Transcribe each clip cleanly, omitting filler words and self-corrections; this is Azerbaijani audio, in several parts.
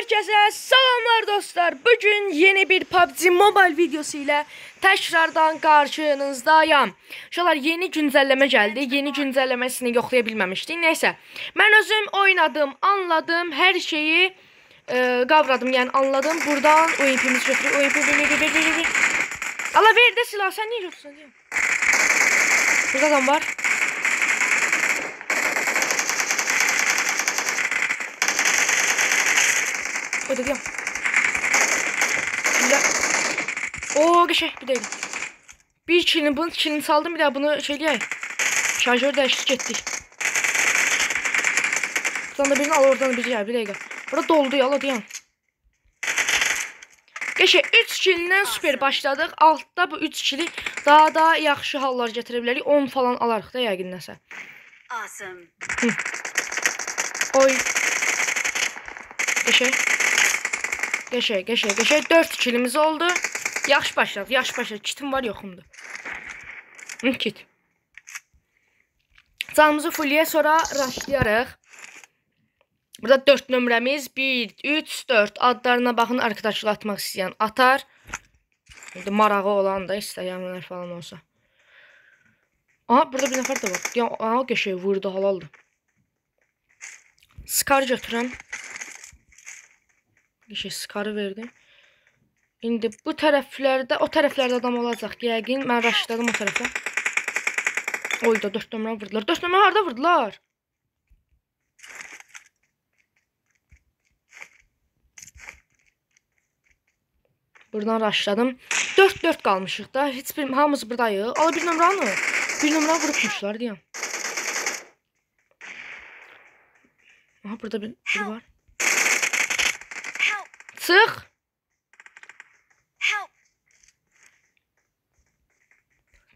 Herkese salamlar dostlar. Bugün yeni bir PUBG Mobile videosu ile tekrardan karşınızdayım. Uşaqlar, yeni güncelleme geldi. Yeni güncellemesini yoxlaya bilməmişdik. Neyse, mən özüm oynadım, anladım, her şeyi qavradım, yəni anladım. Buradan UMP'mizi götürür. UMP ver. Allah ver de silah, sen niye götürsən? Burada adam var. O dedim. O qəşəng bir dəqiqə. Bir kilini, bunun kilini saldım, bir daha bunu şey eləyək. Şarjör dəyişdik, getdik. Buradan da birini al, oradan da biri gəl, bir dəqiqə. Bura doldu ya, Allah deyəm. Qəşəng 3 kilindən süper başladıq. Altda bu 3 kili daha da yaxşı hallar gətirə bilərik. 10 falan alarıq da yəqin nəsə. Oy. Qəşəng. Qəşəng, qəşəng, qəşəng. 4 kilimiz oldu. Yaxşı başladıq, yaxşı başladıq. Kitim var, yoxumdur. Kit. Canımızı fulliyə sonra raşlayarıq. Burada 4 nömrəmiz. 1, 3, 4. Adlarına baxın, arkadaşlığı atmaq istəyən atar. İndi marağı olan da istəyənlər falan olsa. Aha, burada bir nəfər də var. Aha, qəşəng vurdu, halaldır. Scar götürəm. Qəşəng skarı verdim. İndi bu tərəflərdə, o tərəflərdə adam olacaq yəqin. Mən raşladım o tərəfə. Oyda 4 nömrə vurdular. 4 nömrə harada vurdular? Buradan raşladım. 4-4 qalmışıq da. Heç bir, hamımız buradayıq. Ala bir nömrəni. Bir nömrə vurubmuşlar deyəm. Aha, burada biri var. Çıx.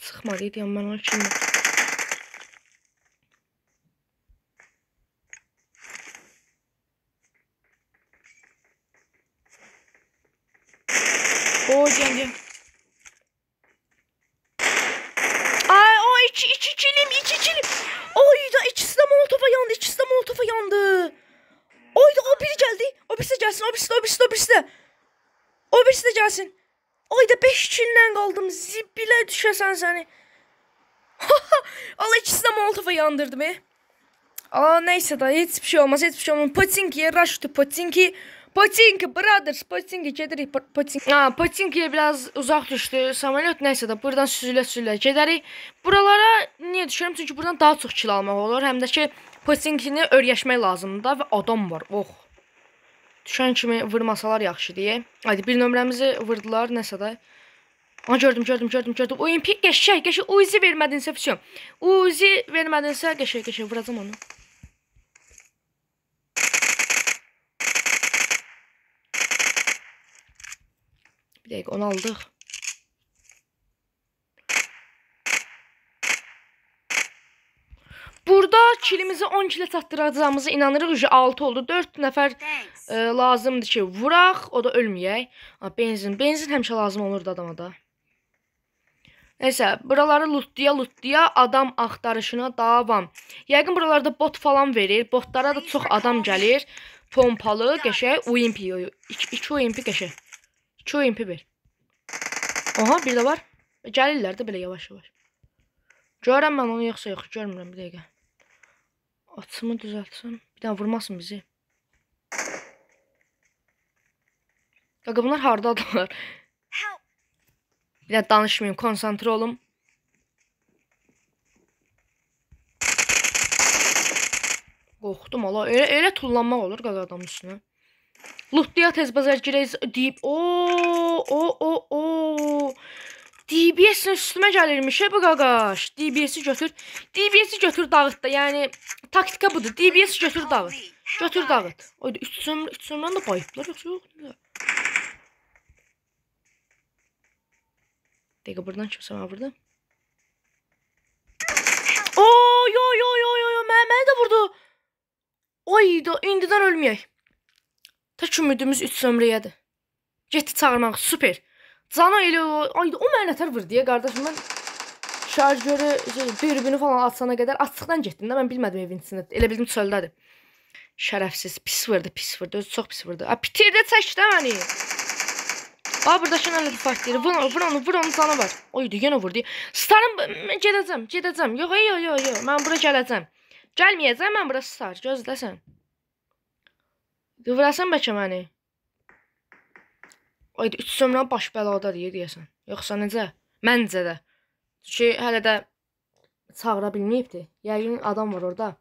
Çıxmadı deyəm mən onu kimdir. O gel gel. Ay o iki kilim, iki kilim. Oy da ikisi de molotofa yandı, ikisi de molotofa yandı. Oy da o biri geldi. O birisi de gelsin, o birisi de, o birisi de, o birisi de. O birisi de gelsin. Oy da 5 killə qaldım. Zibilə düşəsən səni. Allah ikisi de molotofa yandırdı be. Aa neyse da hiçbir şey olmaz, hiçbir şey olmaz. Pochinki'ye rush to Pochinki. Pochinki brothers, Pochinki gedirik Pochinki. Ha, Pochinki'ye biraz uzaq düşdü samolyot, neyse da buradan süzülə-süzülə gedərik. Buralara niyə düşürəm? Çünki buradan daha çox kil almaq olur. Həm də ki Pochinki'ni öyrəşmək lazımdır da və adam var. Oh. Düşən kimi vurmasalar yaxşı deyə. Haydi bir nömrəmizi vurdular, nəsə də. Aha, gördüm, gördüm, gördüm, gördüm. UMP qəşəng, qəşəng. Uzi vermədinsə fişəm. Uzi vermədinsə qəşəng, qəşəng vuracam onu. Bir dəqiqə, onu aldıq. Burada kilimizi 10 kilə çatdıracağımıza inanırıq. 6 oldu. 4 nəfər lazımdır ki, vuraq, o da ölməyək. Benzin, benzin həmişə lazım olurdu adama da. Neyse, buraları lootluya lootluya adam axtarışına davam. Yəqin buralarda bot falan verir. Botlara da çox adam gəlir. Pompalı, qəşəng, UMP. 2 UMP qəşəng. 2 UMP ver. Aha, bir də var. Gəlirlər də belə yavaş-yavaş. Görəm mən onu yoxsa yox, görmürəm bir dəqiqə. Atımı düzəltsəm. Bir dənə vurmasın bizi. Qaqa, bunlar hardadırlar? Bir dənə danışmayım, konsantre olum. Qorxdum, Allah. Elə tullanmaq olur qaqa adamın üstünə. Lootluya tez bazar girək deyib. O. DBS-in üstümə gəlirmiş bu qaqaş. DBS-i götür. DBS-i götür dağıt da. Yəni taktika budur. DBS-i götür dağıt. Götür dağıt. Oyda 3 nömrəni də bayıblar yoxsa yox? Dəqiqə, buradan kimsə mənə vurdu. O, yo yo yo yo, mənə də vurdu. Oy da indidən ölməyək. Tək ümidimiz 3 nömrəyədir. Getdi çağırmaq, super. Cana elə o, ay o mənə nətər vurdu deyə qardaşım, mən şarjörü, dürbünü falan atsana qədər açıqdan getdim də, mən bilmədim evin içində. Elə bildim çöldədir. Şərəfsiz. Pis vurdu, pis vurdu. Özü çox pis vurdu. A, bitirdi, çəkdi məni. A, buradakı hələ də fight deyir. Vur, vur onu, vur onu, canı var. Oydu, yenə vurdu. Starım, gedəcəm, gedəcəm. Yox, yox, yox, yox. Mən bura gələcəm. Gəlməyəcəm mən bura Star. Gözləsən. Vurasan bəlkə məni. Oydu, 3 nömrə baş bəlada deyir, deyəsən. Yoxsa necə? Məncə də. Çünki hələ də çağıra bilməyibdi. Yəqin adam var orada.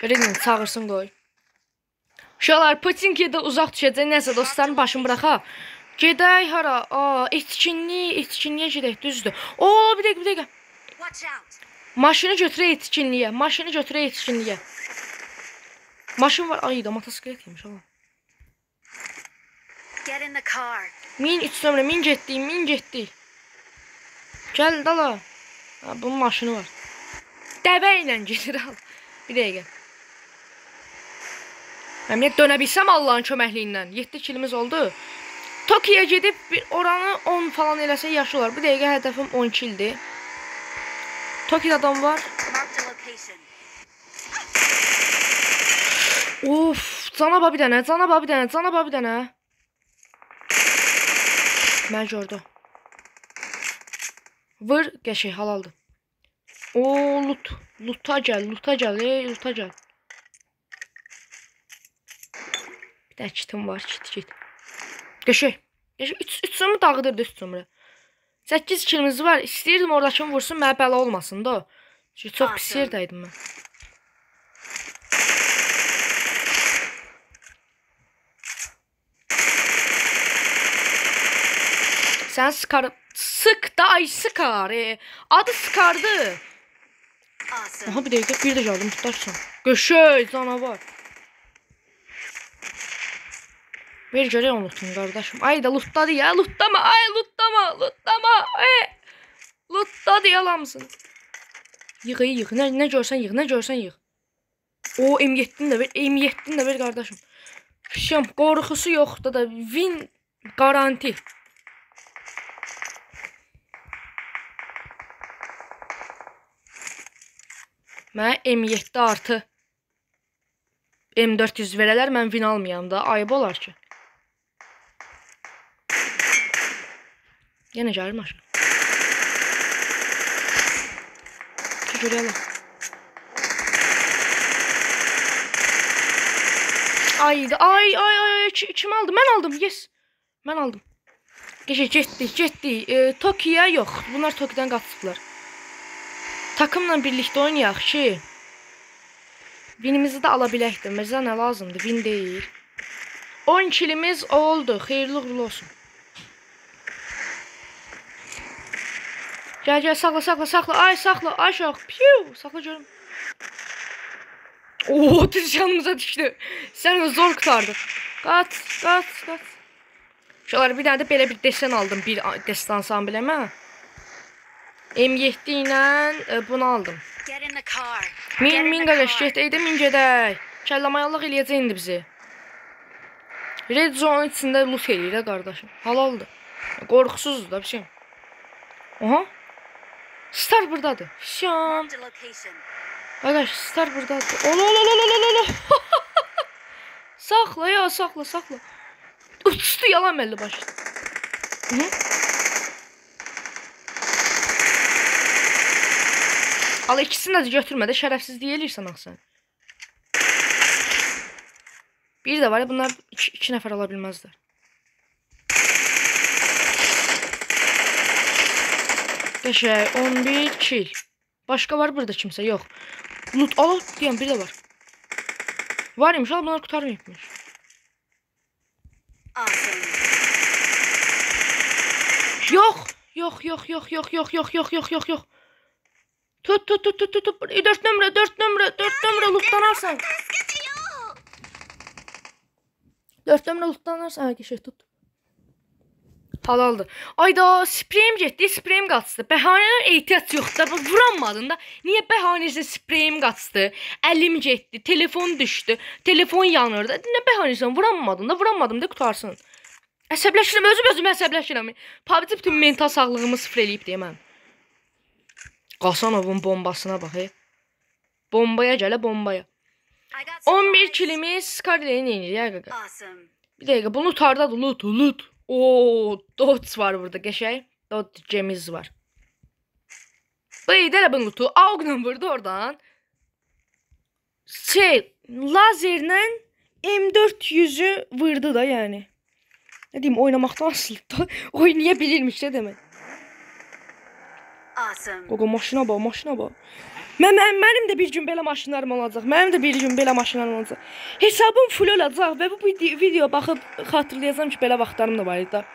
Görək, çağırsın qoy. Uşaqlar, Poçinkiyə də uzaq düşəcək. Nəsə dostlarım, başımı buraxa. Gedək hara? Aa, etkinlik, etkinliyə gedək, düzdür. Oo, bir dəqiqə, bir dəqiqə. Maşını götürək etkinliyə, maşını götürək etkinliyə. Maşın var. Ay da motosiklet yemiş ala. Min 3 nömrə, min getdik, min getdik. Gəl dala. Ha, bunun maşını var. Dəvə ilə gedir al. Bir dəqiqə. Mən bir dönə bilsəm Allahın köməkliyindən. 7 kilimiz oldu. Tokyoya gedib bir oranı 10 falan eləsə yaxşı olar. Bu dəqiqə hədəfim 10 kildir. Tokyoda adam var. Of, cana bax bir dənə, cana bax bir dənə, cana bax bir dənə. Mən gördüm. Vur, qəşəng, halaldır. O, loot, loota gəl, loota gəl, ey, loota gəl. Bir dənə kitim var, kit, kit. Qəşəng, qəşəng, 3 nömrə dağıdırdı, 3 nömrə. 8 kilimiz var, istəyirdim oradakını vursun, mənə bəla olmasın da. Çünki çox pis yerdəydim mən. Sən sıkar, sık da, ay sıkar. Adı sıkardı. Aha bir dəqiqə, bir də gəldim, tutarsan. Qəşəng, canavar. Ver görək onu lootunu qardaşım. Ay da lootladı ya, lootlama, ay lootlama, lootlama. Lootladı yalamsın. Yığ, yığ, nə görsən yığ, nə görsən yığ. O M7-ni də ver, M7-ni də ver qardaşım. Fişəm, qorxusu yoxdur da, win garanti. Mənə M7 artı M400 verələr, mən win almayam da, ayıb olar ki. Yenə gəlir maşın. Ki, görək. Ay, ay, ay, ay, kim aldı? Mən aldım, yes. Mən aldım. Geçək, getdik, getdik. Tokyoya yox, bunlar Tokyodan qaçıblar. Takımla birlikdə oynayaq ki, winimizi də ala bilək də. Bizə nə lazımdır? Win deyil. 10 kilimiz oldu. Xeyirli uğurlu olsun. Gəl, gəl, saxla, saxla, saxla. Ay, saxla, ay uşaq. Piu, saxla görüm. Oo, düz yanımıza düşdü. Sən zor qurtardıq. Qaç, qaç, qaç. Uşaqlar, bir dənə də belə bir desen aldım. Bir destansan biləmə. M7 ilə bunu aldım. Min, min qardaş, getək də min gedək. Kəllamayallıq eləyəcək indi bizi. Red zone içində loot eləyir də qardaşım. Halaldır. Qorxusuzdur da bir şey. Aha. Star buradadır. Şam. Qardaş, Star buradadır. Ol, ol, ol, ol, ol, ol. Saxla ya, saxla, saxla. Uçtu yalan əlli başı. Al, ikisini də götürmə də, şərəfsizlik eləyirsən axı sən. Bir də var ya, bunlar iki nəfər ala bilməzlər. Qəşəng, 11 kill. Başqa var burada kimsə? Yox. Loot, al, deyəm, bir də var. Var imiş, al, bunlar qurtarmayıbmış. Yox, yox, yox, yox, yox, yox, yox, yox, yox, yox, yox. Tut, tut, tut, tut, tut, tut. 4 nömrə, 4 nömrə, 4 nömrə lootlanarsan. 4 nömrə lootlanarsan. Hə, qəşəng, tut. Halaldır. Ayda, spreyim getdi, spreyim qaçdı. Bəhanələr ehtiyac yoxdur da, vuranmadın da. Niyə bəhanəsə spreyim qaçdı, əlim getdi, telefon düşdü, telefon yanırdı. Nə bəhanəsən, vuranmadın da, vuranmadım da qutarsın. Əsəbləşirəm, özüm özümə əsəbləşirəm. PUBG bütün mental sağlığımı sıfır eləyib deyə mən. Qasanovun bombasına bax, ey. Bombaya gələ, bombaya. 11 kilimiz Scarlet'in inir ya qaqa. Bir dəqiqə, bunu tardadır, loot, loot. Oo, dots var burada, qəşəng. Dot gemiz var. Bu elə bunun lootu. Aug'la vurdu oradan. Şey, lazerlə M400'ü vurdu da yəni. Ne diyeyim, oynamaqdan asılıdır. Oynaya bilirmiş də demək. Qoqa, maşına bax, maşına bax. Mənim də bir gün belə maşınlarım olacaq. Mənim də bir gün belə maşınlarım olacaq. Hesabım full olacaq və bu videoya baxıb xatırlayacağam ki, belə vaxtlarım da var idi da.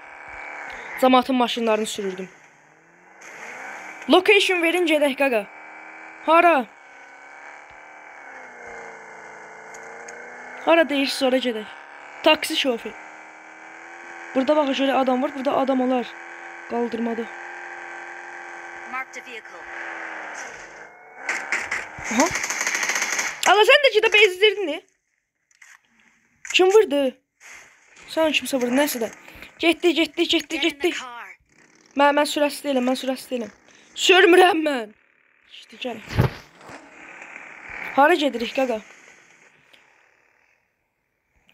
Cəmaatın maşınlarını sürürdüm. Location verin gedək qaqa. Hara? Hara deyir, sonra gedək. Taksi şoför. Burada bax, şöyle adam var, burada adam olar. Qaldırmadı. Aha. Allah, sən də gedib ezdirdin. Kim vurdu? Sən kimsə vurdu, nəsə də. Getdi, getdi, getdi, getdi. Mən sürəsi deyiləm, mən sürəsi deyiləm. Sürmürəm mən. İşte, gəl. Hara gedirik, qaqa?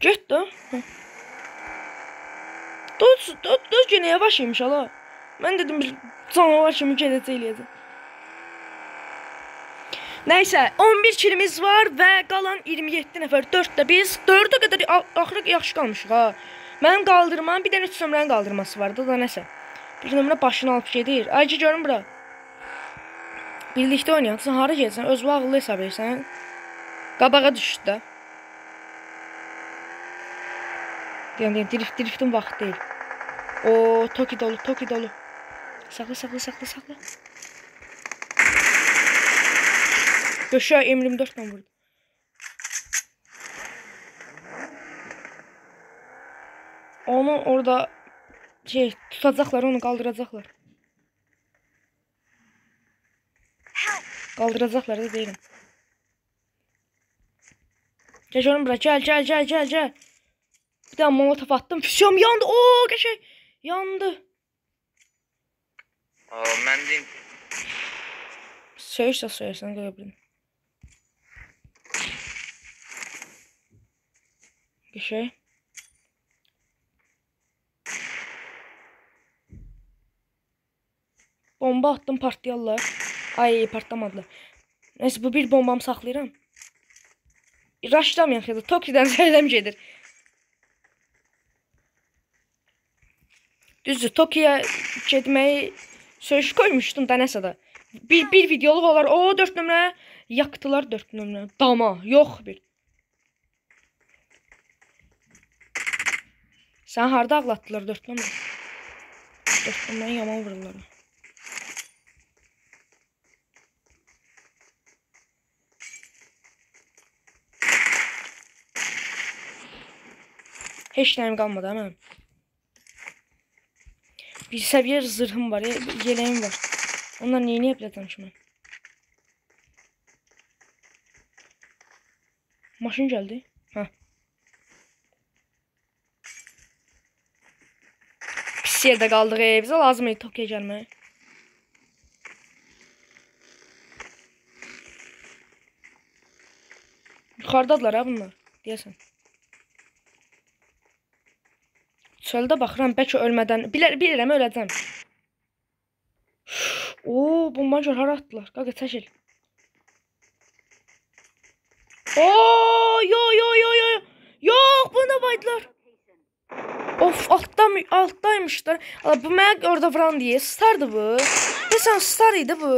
Get də. Doz yenə yavaş imiş, ala. Mən dedim, bir canavar kimi gedəcək eləyəcək. Nəysə, 11 kilimiz var və qalan 27 nəfər. 4 də biz, 4-ə qədər axırı yaxşı qalmışıq ha. Mənim qaldırmam, bir dənə 3 nömrənin qaldırması vardı da nəsə. Bir nömrə başını alıb gedir. Ay ki, görün bura. Birlikdə oynayaq. Sən hara gedirsən? Özünü ağıllı hesab edirsən. Qabağa düşdü də. Deyən, deyən, driftin vaxtı deyil. O, Toki dolu, Toki dolu. Saxla, saxla, saxla, saxla. Göşə M24-lə vurdu. Onu orada şey tutacaqlar, onu qaldıracaqlar. Qaldıracaqlar da deyirəm. Gəl görüm bura, gəl, gəl, gəl, gəl, gəl. Bir daha molotov attım. Füsyam yandı. Oo, qəşəng yandı. Aa, mən deyim. Söyürsə söyürsən, qoya bilin. Qəşəng. Bomba attım, partlayarlar. Ay, partlamadılar. Neyse, bu bir bombamı saxlayıram. Raşlamayaq ya da Toki'dən zəhləm gedir. Düzdür, Toki'yə getməyi söyüş koymuşdum da nəsə də. Bir videoluq olar. O, 4 nömrə. Yaktılar 4 nömrə. Dama, yox bir. Sən harda ağlatdılar 4 nömrə? 4 nömrəni yaman vururlar. Heç nəyim qalmadı, hə mənim. Bir səviyyə zırhım var, yeləyim var. Ondan neyini biləcəm ki mən? Maşın gəldi. Hə. Pis yerdə qaldıq, bizə lazım idi Toki'yə gəlmək. Yuxarıdadılar ha bunlar, deyəsən. Çöldə baxıram, bəlkə ölmədən, bilirəm, öləcəm. Oo, bombanı gör, hara atdılar? Qaqa, çəkil. Oo, yo, yo, yo, yo. Yox, bunu da baydılar. Of, altdaymışlar. Bu mənə orada vuran deyə, stardı bu. Desən, star idi bu.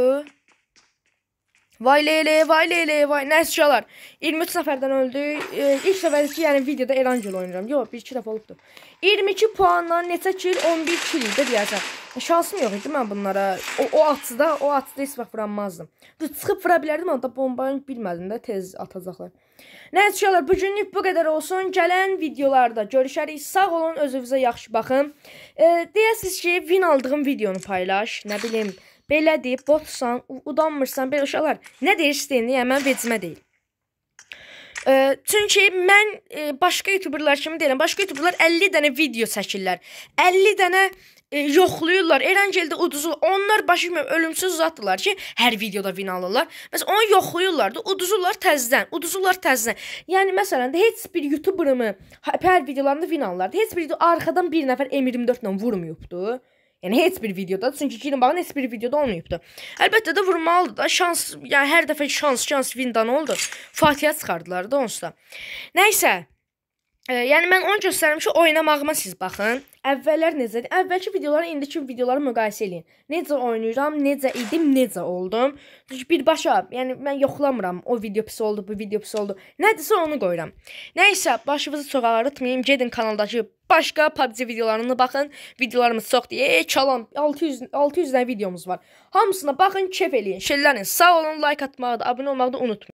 Vay lele, vay lele, vay. Nəysə uşaqlar, 23 nəfərdən öldü. İlk səfər ki, yəni videoda Erangel oynayıram. Yox, 1-2 dəfə olubdur. 22 puanla neçə kill? 11 kill idi deyəsən. Şansım yox idi mən bunlara. O atıda heç vaxt vuranmazdım. Çıxıb vura bilərdim, amma da bombanı bilmədim də tez atacaqlar. Nəysə uşaqlar, bugünlük bu qədər olsun. Gələn videolarda görüşərik. Sağ olun, özünüzə yaxşı baxın. Deyəsiniz ki, win aldığım videonu paylaş, nə bilim. Belə deyib, botsan, udanmırsan, belə uşaqlar. Nə deyirsin, yəni mən vecimə deyil. Çünki mən başqa YouTuberlar kimi deyirəm. Başqa YouTuberlar 50 dənə video çəkirlər. 50 dənə yoxlayırlar. Erangeldə uduzurlar. Onlar başı ölümsüz uzatdılar ki, hər videoda win alırlar. Məsələn, onu yoxlayırlar da, uduzurlar təzədən, uduzurlar təzədən. Yəni məsələn də heç bir YouTuberımı hər videolarında win alırlar. Heç bir video arxadan bir nəfər M24 ilə vurmayıbdı. Yəni heç bir videoda, çünki girin baxın, heç bir videoda olmayıbdı. Əlbəttə də vurmalıdır da, şans, yəni hər dəfə şans windan oldu. Fatihə çıxardılar da onsuz da. Nəysə, yəni mən onu göstərim ki, oynamağıma siz baxın. Əvvəllər necə idi? Əvvəlki videoları indiki videoları müqayisə eləyin. Necə oynayıram, necə idim, necə oldum. Çünki birbaşa, yəni mən yoxlamıram. O video pis oldu, bu video pis oldu. Nədirsə onu qoyuram. Nəysə, başınızı çox ağrıtmayayım. Gedin kanaldakı başqa PUBG videolarına baxın. Videolarımız çoxdur. Çalan 600 dənə videomuz var. Hamısına baxın, kef eləyin. Şellənin. Sağ olun, like atmağı da, abunə olmağı da unutmayın.